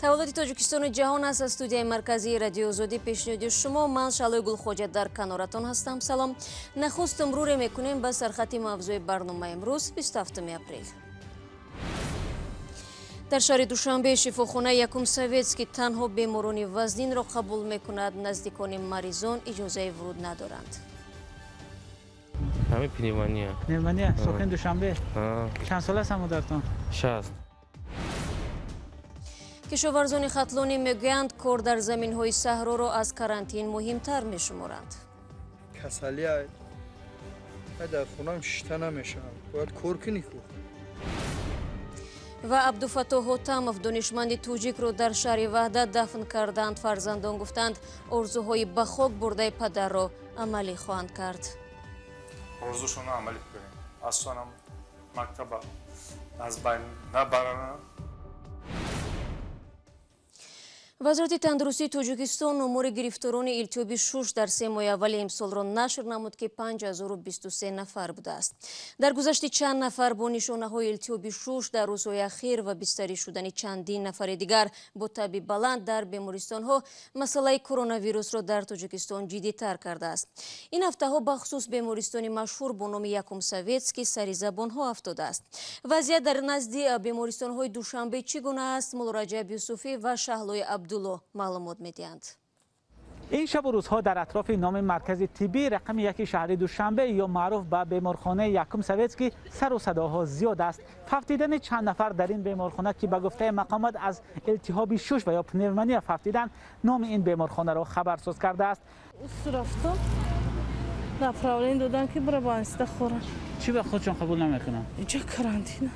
Таваллуди Тоҷикистону ҷаҳон аст аз студияи марказии Радиои Озодӣ пешниҳоди шумо. Ман Шаълои Гулхоҷа дар каноратон ҳастам. Салом. Нахуст муруре мекунем ба сархати мавзӯи барномаи имрӯз, 27 апрел. Дар шаҳри Душанбе шифохонаи Якум Советский танҳо беморони вазнинро қабул мекунад. Наздикони маризон иҷозаи вуруд надоранд. Ҳамин пневмония. Пневмония? Сокини Душанбе? Чанд сола аст модаратон? 60. Кишоварзони хатлонӣ мегӯянд, кор дар заминҳои саҳроро аз карантин муҳимтар мешуморанд. Касалия дар хонаам шишта намешавам, бояд кор кунӣ ку. Ва Абдуфаттоҳ Ҳотамов, донишманди тоҷикро дар шаҳри Ваҳдат дафн карданд. Фарзандон гуфтанд, орзуҳои ба хок бурдаи падарро амалӣ хоҳанд кард. Орзушонро амалӣ кунем, асосанам мактаба аз байн набаранд. Вазорати тандурустии Тоҷикистон омори гирифторони илтиҳоби шуш дар 3 моҳи аввали имсолро нашр намуд, ки 5023 нафар будааст. Дар гузашти чанд нафар бо нишонаҳои илтиҳоби шуш дар рӯзҳои ахир ва бистарӣ шудани чандин нафари дигар бо таби баланд дар бемористонҳо масъалаи коронавирусро дар Тоҷикистон ҷиддитар кардааст. Ин ҳафтаҳо бахусус бемористони машҳур бо номи Якум Советский сари забонҳо афтодааст. Вазъият дар назди бемористонҳои Душанбе чӣ гуна аст? Муллораҷаб Юсуфӣ ва Шаҳлои Абдулло маълумот медиҳанд. Ин шабу рӯзҳо дар атрофи номи маркази тиббии рақами яки шаҳри Душанбе ё маъруф ба беморхонаи Якум Советский сару садоҳо зиёд аст. Фавтидани чанд нафар дар ин беморхона, ки ба гуфтаи мақомот аз илтиҳоби шуш ва ё пневмония фавтиданд, номи ин беморхонаро хабарсоз кардааст. Рафтам, направление доданд, ки бира больница хӯрам. Чӣ ба худшон қабул намекунанд? Инҷа карантина.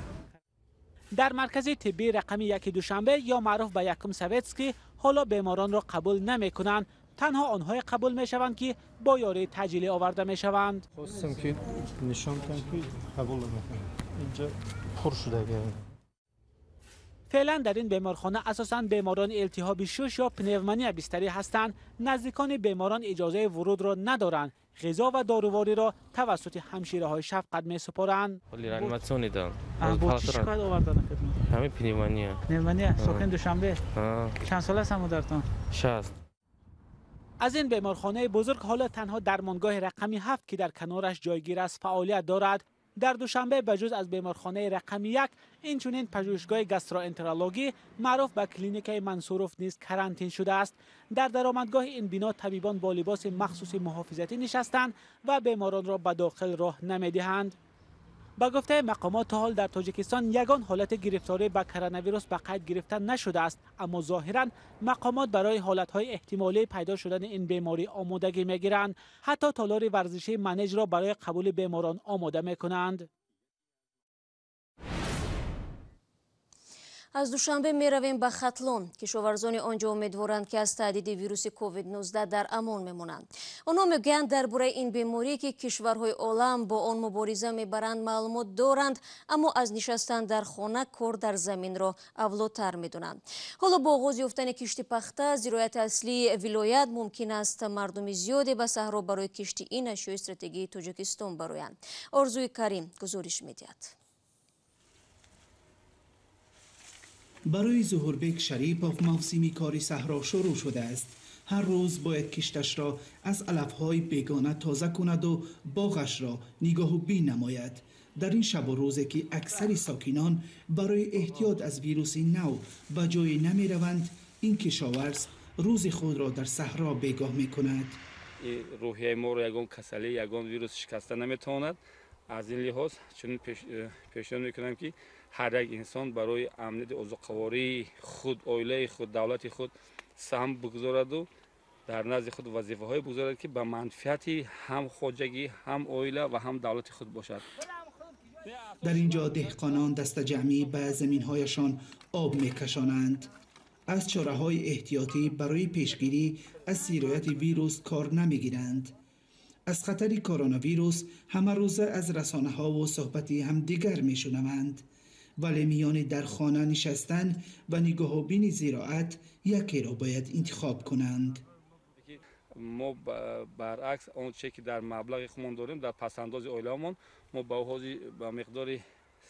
Дар маркази тиббии рақами яки Душанбе ё маъруф ба Якум Советский ҳоло беморонро қабул намекунанд. Танҳо онҳое қабул мешаванд, ки бо ёрии таъҷилӣ оварда мешаванд. Хостам, ки нишон кунам, ки қабул намекунанд. Инҷа пур шудага. Феълан дар ин беморхона асосан беморони илтиҳоби шуш ё пневмония бистарӣ ҳастанд. Наздикони беморон иҷозаи вурудро надоранд. Ғизо ва дорувориро тавассути ҳамшираҳои шафқат месупоранд. Реаниматсионӣ дан. Бо чӣ шикоят оварданд хидмат? Ҳамин пневмония. Пневмония? Сокини Душанбе? Чанд сола аст модаратон? 60. Аз ин беморхонаи бузург ҳоло танҳо дармонгоҳи рақами 7, ки дар канораш ҷойгир аст, фаъолият дорад. Дар Душанбе ба ҷуз аз беморхонаи рақами 1, инчунин пажӯҳишгоҳи гастроэнтерологӣ маъруф ба клиникаи Мансуров низ карантин шудааст. Дар даромадгоҳи ин бино табибон бо либоси махсуси муҳофизатӣ нишастанд ва беморонро ба дохил роҳ намедиҳанд. Ба гуфтаи мақомот, то ҳол дар Тоҷикистон ягон ҳолати гирифторӣ ба коронавирус ба қайд гирифта нашудааст, аммо зоҳиран мақомот барои ҳолатҳои эҳтимолии пайдо шудани ин беморӣ омодагӣ мегиранд. Ҳатто толори варзишии манежро барои қабули беморон омода мекунанд. Аз Душанбе меравем ба Хатлон. Кишоварзони он ҷо умедворанд, ки аз таҳдиди вируси COVID-19 дар амон мемонанд. Онҳо мегӯянд, дар бораи ин беморӣ, ки кишварҳои олам бо он мубориза мебаранд, маълумот доранд, аммо аз нишастан дар хона кор дар заминро авлотар медонанд. Ҳоло бо оғоз ёфтани кишти пахта, зироати аслии вилоят, мумкин аст мардуми зиёде ба саҳро барои кишти ин ашёи стратегии Тоҷикистон бароянд. Орзуи Карим гузориш медиҳад. Барои Зуҳурбек Шарипов мавсими кори саҳро шурӯъ шудааст. Ҳар рӯз бояд кишташро аз алафҳои бегона тоза кунаду боғашро нигоҳубин намояд. Дар ин шабу рӯзе, ки аксари сокинон барои эҳтиёт аз вируси нав ба ҷое намераванд, ин кишоварз рӯзи худро дар саҳро бегоҳ мекунад. Рӯҳияи моро ягон касалӣ, ягон вирус шикаста наметавонад. Аз ин лиҳоз чунин пешниҳод мекунам, ки ҳар як инсон барои амнияти озуқавории худ, оилаи худ, давлати худ саҳм бигузораду дар назди худ вазифаҳое бигузорад, ки ба манфиати ҳам хоҷагӣ, ҳам оила ва ҳам давлати худ бошад. Дар ин ҷо деҳқонон дастаҷамъӣ ба заминҳояшон об мекашонанд. Аз чораҳои эҳтиётӣ барои пешгирӣ аз сирояти вирус кор намегиранд. Аз хатари коронавирус ҳамарӯза аз расонаҳову суҳбати ҳамдигар мешунаванд, вале миёни дар хона нишастан ва нигоҳубини зироат якеро бояд интихоб кунанд. Мо баръакс он че ки дар маблағи худмон дорем, дар пасандози оилаамон, мо ба ҳози ба миқдори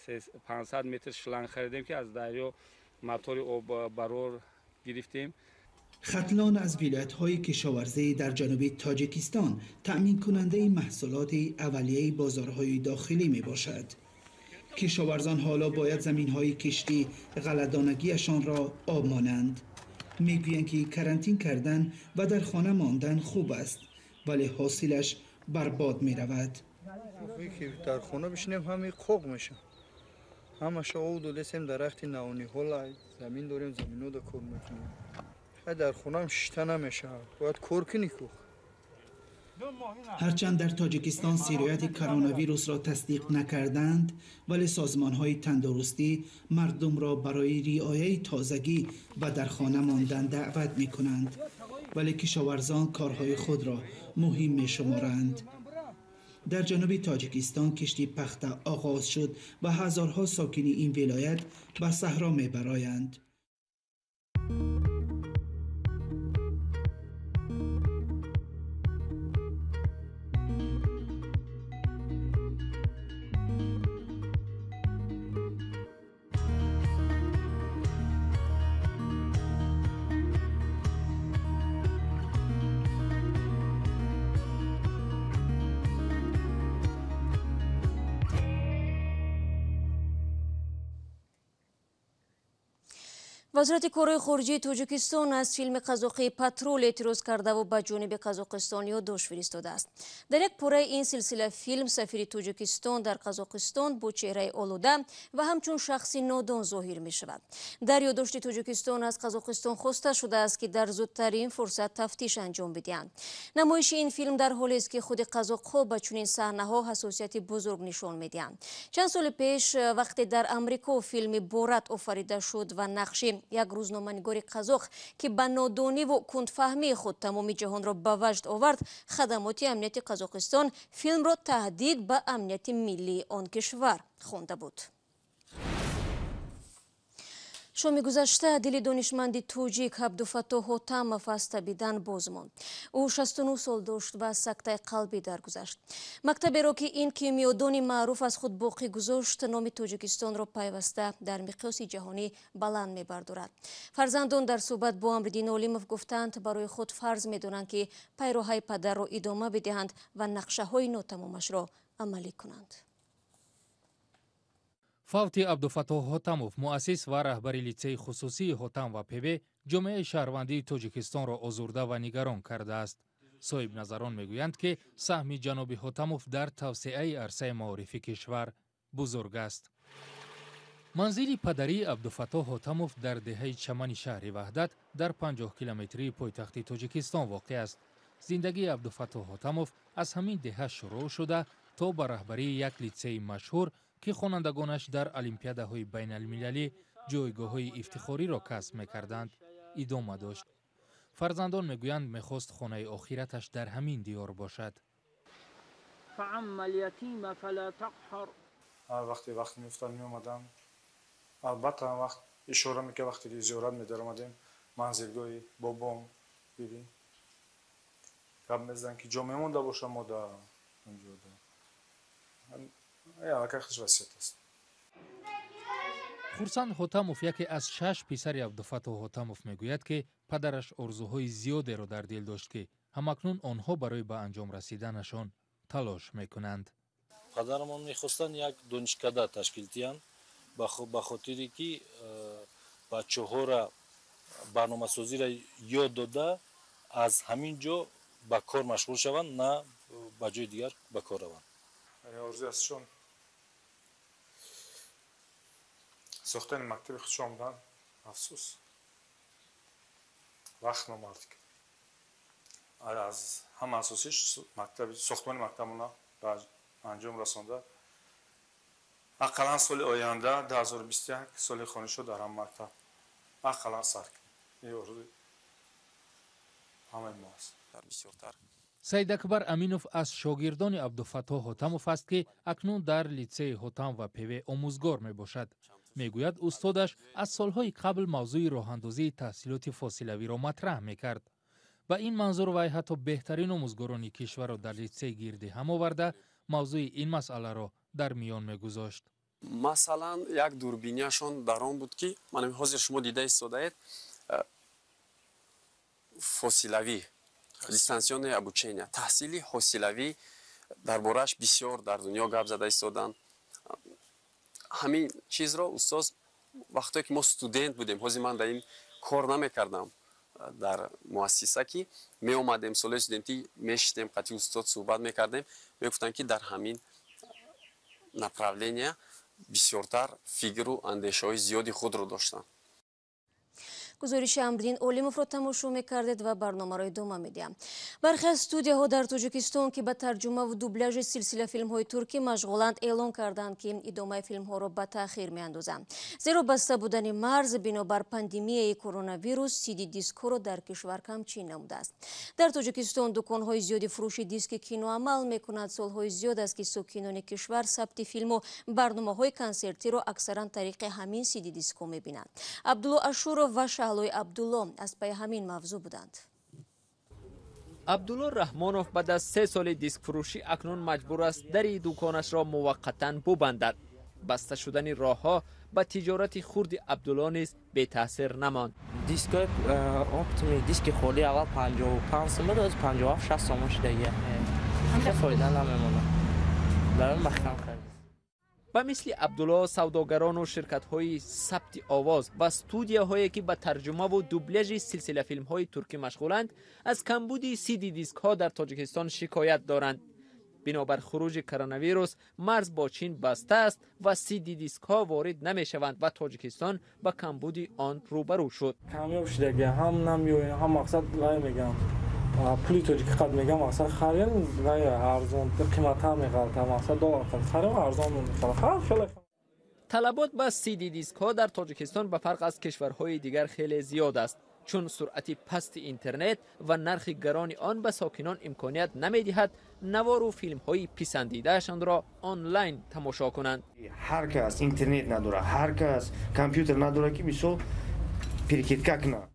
500 метр шланг харидем, ки аз дарё мотори оббарор гирифтем. Хатлон аз вилоятҳои кишоварзӣ дар ҷануби Тоҷикистон таъминкунандаи маҳсулоти аввалияи бозорҳои дохилӣ мебошад. Кишоварзон ҳоло бояд заминҳои киштӣ ғалладонагиашонро об монанд. Мегӯянд, ки карантин кардан ва дар хона мондан хуб аст, вале ҳосилаш барбод меравад. Ки дар хона бишинем, ҳамаи қоқ мешавад. Ҳамаша об додесем, дарахти навниҳола замин дорем, заминода кор мекунем. Дар хонаам шишта намешавад, бояд кор кунӣ ку. Ҳарчанд дар Тоҷикистон сирояти коронавирусро тасдиқ накарданд, вале созмонҳои тандурустӣ мардумро барои риояи тозагӣ ва дар хона мондан даъват мекунанд. Вале кишоварзон корҳои худро муҳим мешуморанд. Дар ҷануби Тоҷикистон кишти пахта оғоз шуд ва ҳазорҳо сокини ин вилоят ба саҳро мебароянд. Вазорати корҳои хориҷии Тоҷикистон аз филми қазоқии «Патрул» эътироз кардаву ба ҷониби Қазоқистон ёддошт фиристодааст. Дар як пораи ин силсила филм сафири Тоҷикистон дар Қазоқистон бо чеҳраи олуда ва ҳамчун шахси нодон зоҳир мешавад. Дар ёддошти Тоҷикистон аз Қазоқистон хоста шудааст, ки дар зудтарин фурсат тафтиш анҷом бидиҳанд. Намоиши ин филм дар ҳолест, ки худи қазоқҳо ба чунин саҳнаҳо ҳассосияти бузург нишон медиҳанд. Чанд соли пеш, вақте дар Амрико филми «Борат» офарида шуд ва нақши як рӯзноманигори қазоқ, ки ба нодониву кундфаҳмии худ тамоми ҷаҳонро ба ваҷд овард, хадамоти амнияти Қазоқистон филмро таҳдид ба амнияти миллии он кишвар хонда буд. Шоми гузашта дили донишманди тоҷик Абдуфаттоҳ Ҳотамов аз табидан боз монд. Ӯ 69 сол дошт ва сактаи қалбӣ даргузашт. Мактаберо, ки ин кимиёдони маъруф аз худ боқӣ гузошт, номи Тоҷикистонро пайваста дар миқёси ҷаҳонӣ баланд мебардорад. Фарзандон дар суҳбат бо Амриддин Олимов гуфтанд, барои худ фарз медонанд, ки пайроҳаи падарро идома бидиҳанд ва нақшаҳои нотамомашро амалӣ кунанд. Фавти Абдуфаттоҳ Ҳотамов, муассис ва раҳбари литсейи хусусии Ҳотам ва ПВ, ҷомеаи шаҳрвандии Тоҷикистонро озурда ва нигарон кардааст. Соҳибназарон мегӯянд, ки саҳми ҷаноби Ҳотамов дар тавсеаи арсаи маорифи кишвар бузург аст. Манзили падарии Абдуфаттоҳ Ҳотамов дар деҳаи Чамани шаҳри Ваҳдат дар 50 километрии пойтахти Тоҷикистон воқеъ аст. Зиндагии Абдуфаттоҳ Ҳотамов аз ҳамин деҳа шурӯъ шуда то ба раҳбарии як литсейи машҳур, ки хонандагонаш дар олимпиадаҳои байналмилалӣ ҷойгоҳҳои ифтихориро касб мекарданд, идома дошт. Фарзандон мегӯянд, мехост хонаи охираташ дар ҳамин диёр бошад. Ҳар вақте вақт меафтад, меомадам. Албатта, вақт ишора мекард, вақте ки зиёрат медаромадем манзилгоҳи бобом биби гап мезаданд, ки ҷо мемонда бошам мо дар онҷо. Аллакай худаш васият аст. Хурсанд Ҳотамов, яке аз 6 писари Абдуфаттоҳ Ҳотамов, мегӯяд, ки падараш орзуҳои зиёдеро дар дил дошт, ки ҳамакнун онҳо барои ба анҷом расиданашон талош мекунанд. Падарамон мехостанд як донишкада ташкил диҳанд, ба хотире ки бачаҳоро барномасозиро ёд дода, аз ҳамин ҷо ба кор машғул шаванд, на ба ҷои дигар ба кор раванд. Орзуи астшон сохтани мактаби худшон буданд. Афсӯс, вақт номард кард. Аз ҳама асосиш сохтмони мактабона ба анҷом расонда, ақаллан соли оянда 2021 соли хонишро дар ҳам мактаб ақаллан сар кунем. Ин орзуи ҳамаи мо аст. Саидакбар Аминов аз шогирдони Абдуфаттоҳ Ҳотамов аст, ки акнун дар литсейи Ҳотам ва ПВ омӯзгор мебошад. Мегӯяд, устодаш аз солҳои қабл мавзӯи роҳандозии таҳсилоти фосилавиро матраҳ мекард. Ба ин манзур вай ҳатто беҳтарин омӯзгорони кишварро дар литсей гирди ҳам оварда, мавзӯи ин масъаларо дар миён мегузошт. Масалан, як дурбиняшон дар он буд, ки ман ҳозир шумо дида истодаед, Фосилавӣ, дистанционное обучение, таҳсили ҳосилавӣ, дар борааш бисёр дар дунё гап зада истоданд. Ҳамин чизро устоз вақтое ки мо студент будем, ҳозир ман дар ин кор намекардам, дар муассиса ки меомадем, солҳои студентӣ мешитем, қатъи устод суҳбат мекардем, мегуфтанд, ки дар ҳамин направления бисёртар фикру андешаҳои зиёди худро доштанд. Гузориши Амриддин Олимовро тамошо мекардед ва барномаро идома медиҳам. Бархе аз студияҳо дар Тоҷикистон, ки ба тарҷумаву дубляжи силсила филмҳои туркӣ машғуланд, эълон карданд, ки идомаи филмҳоро ба таъхир меандозанд. Зеро баста будани марз бинобар пандемияи коронавирус сиди дискҳоро дар кишвар камчин намудааст. Дар Тоҷикистон дуконҳои зиёди фурӯши диски кино амал мекунад. Солҳои зиёд аст, ки сокинони кишвар сабти филму барномаҳои консертиро аксаран тариқи ҳамин сиди дискҳо мебинанд. Абдулло Ашуров ва Шаҳлои Абдулло аз пайи ҳамин мавзӯъ буданд. Абдулло Раҳмонов баъд аз 3 соли дискфурӯшӣ акнун маҷбур аст дари дуконашро муваққатан бубандад. Баста шудани роҳҳо ба тиҷорати хурди Абдулло низ бетаъсир намонд. Дискои оптовый, диски холӣ аввал 55 сом буд, ҳозир 57-60 сомон шудагия. Фоида намемонад, барои маҳкам кард. Ба мисли Абдулло, савдогарону ширкатҳои сабти овоз ва студияҳое, ки ба тарҷумаву дубляжи силсилафилмҳои туркӣ машғуланд, аз камбуди сиди дискҳо дар Тоҷикистон шикоят доранд. Бинобар хуруҷи коронавирус марз бо Чин баста аст ва сиди дискҳо ворид намешаванд ва Тоҷикистон ба камбуди он рӯбарӯ шуд. Камёб шудагия, ҳам намеоем, ҳам мақсад вай мегӯям, пули тоҷикӣ қад мегӯям, мақсад харем, вай арзон, қиматтар меғалта, мақсад доллар қад харем, арзон мехарам, хеле. Талабот ба сиди дискҳо дар Тоҷикистон ба фарқ аз кишварҳои дигар хеле зиёд аст, чун суръати пасти интернет ва нархи гарони он ба сокинон имконият намедиҳад навору филмҳои писандидаашонро онлайн тамошо кунанд. Ҳар кас интернет надорад, ҳар кас компютер надорад, ки мисол перекидка кунад.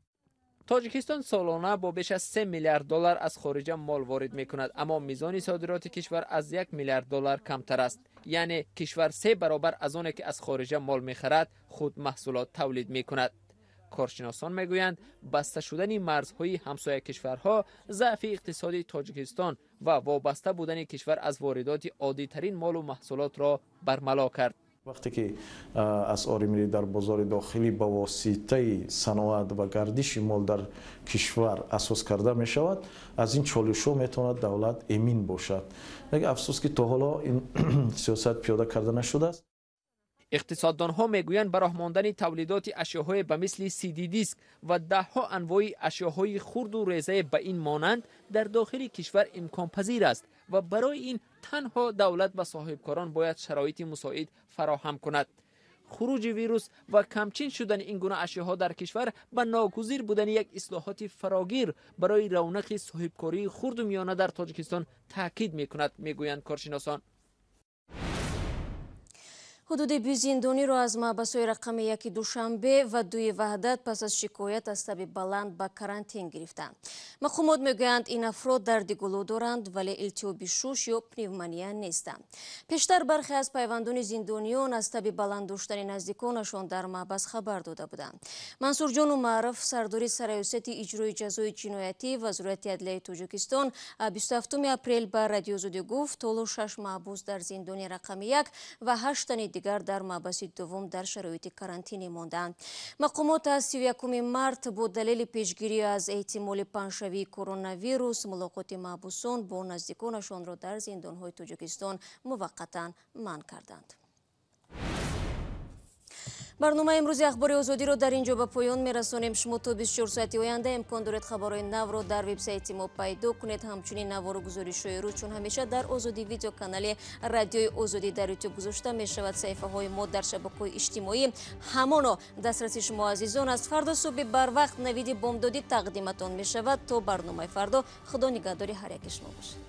Тоҷикистон солона бо беш аз 3 миллиард доллар аз хориҷа мол ворид мекунад, аммо мизони содироти кишвар аз 1 миллиард доллар камтар аст. Яъне кишвар се баробар аз оне ки аз хориҷа мол мехарад, худ маҳсулот тавлид мекунад. Коршиносон мегӯянд, баста шудани марзҳои ҳамсоя кишварҳо, заъфи иқтисоди Тоҷикистон ва вобаста будани кишвар аз воридоти оддитарин молу маҳсулотро бармало кард. Вақте ки асъори миллӣ дар бозори дохилӣ ба воситаи саноат ва гардиши мол дар кишвар асос карда мешавад, аз ин чолишҳо метавонад давлат эмин бошад. Лекин афсӯс, ки то ҳоло ин сиёсат пиёда карда нашудааст. Иқтисоддонҳо мегӯянд, ба роҳ мондани тавлидоти ашёҳое ба мисли сиди диск ва даҳҳо анвои ашёҳои хурду резае ба ин монанд дар дохили кишвар имконпазир аст ва барои ин танҳо давлат ба соҳибкорон бояд шароити мусоид фароҳам кунад. Хуруҷи вирус ва камчин шудани ин гуна ашёҳо дар кишвар ба ногузир будани як ислоҳоти фарогир барои равнақи соҳибкории хурду миёна дар Тоҷикистон таъкид мекунад, мегӯянд коршиносон. Ҳудуди 20 зиндониро аз маҳбасҳои рақами 1 Душанбе ва 2 Ваҳдат пас аз шикоят аз таби баланд ба карантин гирифтанд. Мақомот мегӯянд, ин афрод дарди гулӯ доранд, вале илтиҳоби шуш ё пневмония нестанд. Пештар бархе аз пайвандони зиндониён аз таби баланд доштани наздиконашон дар маҳбас хабар дода буданд. Мансурҷон Умаров, сардори Сарраёсати иҷрои ҷазои ҷиноятӣ Вазорати адлияи Тоҷикистон, 27 апрел ба Радиои Озодӣ гуфт, ҳоло шаш маҳбус дар зиндони рақами 1 ва ҳашт тани дигар дар маҳбаси дуввум дар шароити карантинӣ мондаанд. Мақомот аз 31 март бо далели пешгирӣ аз эҳтимоли паҳншавии коронавирус мулоқоти маҳбусон бо наздиконашонро дар зиндонҳои Тоҷикистон муваққатан манъ карданд. Барномаи имрӯзи Ахбори Озодиро дар ин ҷо ба поён мерасонем. Шумо то 24 соати оянда имкон доред хабарҳои навро дар вебсайти мо пайдо кунед. Ҳамчунин навору гузоришҳои рӯз чун ҳамеша дар Озодӣ Видео, канали Радиои Озодӣ дар Ютуб гузошта мешавад. Саҳифаҳои мо дар шабакаҳои иҷтимоӣ ҳамоно дастраси шумо азизон аст. Фардо субҳи барвақт Навиди бомдодӣ тақдиматон мешавад. То барномаи фардо, Худо нигаҳдори ҳар яки шумо бошад.